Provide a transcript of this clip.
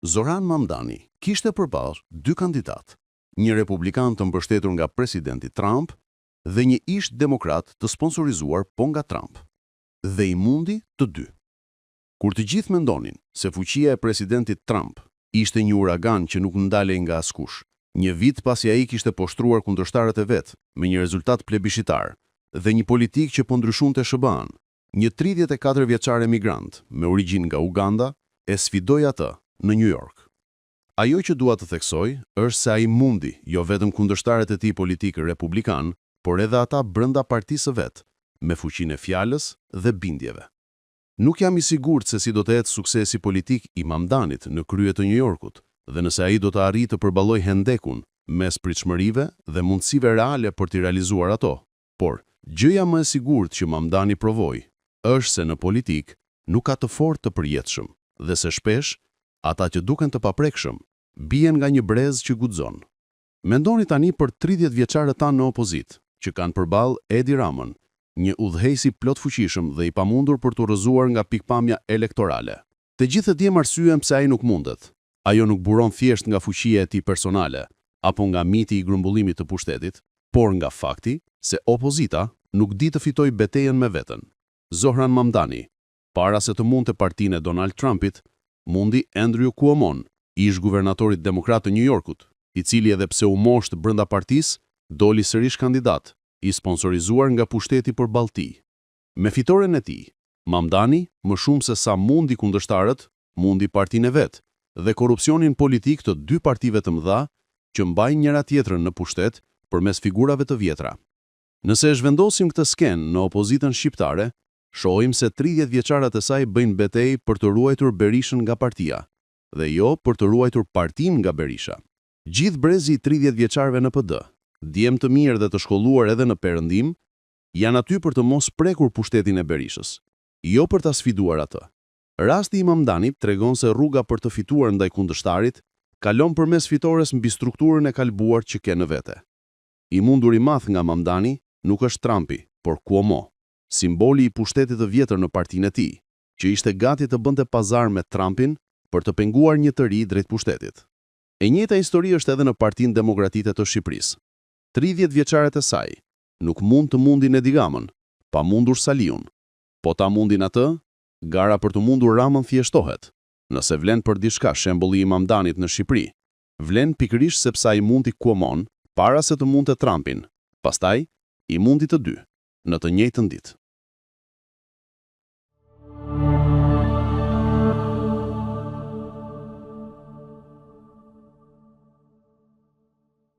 Zohran Mamdani kishte përballë dy kandidatë, një republikan të mbështetur nga presidenti Trump dhe një ish-demokrat të sponsorizuar po nga Trump. Dhe i mundi të dy. Kur të gjithë mendonin se fuqia e presidentit Trump ishte një uragan që nuk ndalej nga askush, një vit pasi ai kishte poshtruar kundërshtarët e vet me një rezultat plebishitar dhe një politikë që po ndryshonte SHBA-n, një 34 vjeçar emigrant me origjinë nga Uganda e sfidoi atë në New York. Ajo që dua të theksoj është se ai mundi jo vetëm kundërshtarët e tij politikë republikan, por edhe ata brenda partisë së vet, me fuqinë e fjalës dhe bindjeve. Nuk jam i sigurt se si do të jetë suksesi politik i Mamdanit në krye të New Yorkut dhe nëse ai do të arrijë të përballojë hendekun mes pritshmërive dhe mundësive reale për t'i realizuar ato. Por, gjëja më e sigurt që Mamdani provoi është se në politikë nuk ka të fortë të përjetshëm dhe se shpesh ata që duken të paprekshëm bien nga një brez që guxon. Mendoni tani për 30 vjeçarët tanë në opozitë, që kanë përballë Edi Ramën, një udhëheqës i plotfuqishëm dhe i pamundur për t'u rrëzuar nga pikëpamja elektorale. Të gjithë e dimë arsyen pse ai nuk mundet. Ajo nuk buron thjesht nga fuqia e tij personale, apo nga miti i grumbullimit të pushtetit, por nga fakti se opozita nuk di të fitojë betejën me veten. Zohran Mamdani, para se të mundte partinë e Donald Trumpit, mundi Andrew Cuomon, ish guvernatorit demokrat të New Yorkut, i cili edhe pse u mposht brenda partisë, doli sërish kandidat, i sponsorizuar nga pushteti përballë tij. Me fitoren e tij, Mamdani, më shumë se sa mundi kundërshtarët, mundi partinë e vet dhe korrupsionin politik të dy partive të mëdha që mbajnë njëra tjetrën në pushtet përmes figurave të vjetra. Nëse e zhvendosim këtë skenë në opozitën shqiptare, shohim se 30 vjeçarët e saj bëjnë betejë për të ruajtur Berishën nga partia dhe jo për të ruajtur partinë nga Berisha. Gjithë brezi i 30 vjeçarëve në PD, djem të mirë dhe të shkolluar edhe në perëndim, janë aty për të mos prekur pushtetin e Berishës, jo për ta sfiduar atë. Rasti i Mamdanit tregon se rruga për të fituar ndaj kundërshtarit kalon përmes fitores mbi strukturën e kalbuar që ke në vete. I mundur i madh nga Mamdani nuk është Trumpi, por Cuomo, simboli i pushtetit të vjetër në partinë e tij, që ishte gati të bënte pazar me Trumpin për të penguar një të ri drejt pushtetit. E njëjta histori është edhe në Partinë Demokratike të Shqipërisë. 30 vjeçarët e saj nuk mund të mundin Edi Ramën, pa mundur Saliun. Po ta mundin atë, gara për të mundur Ramën thjeshtohet. Nëse vlen për diçka shembulli i Mamdanit në Shqipëri, vlen pikërisht sepse ai mundi Cuomon para se të mundte Trumpin, pastaj i mundi të dy, në të njëjtën ditë.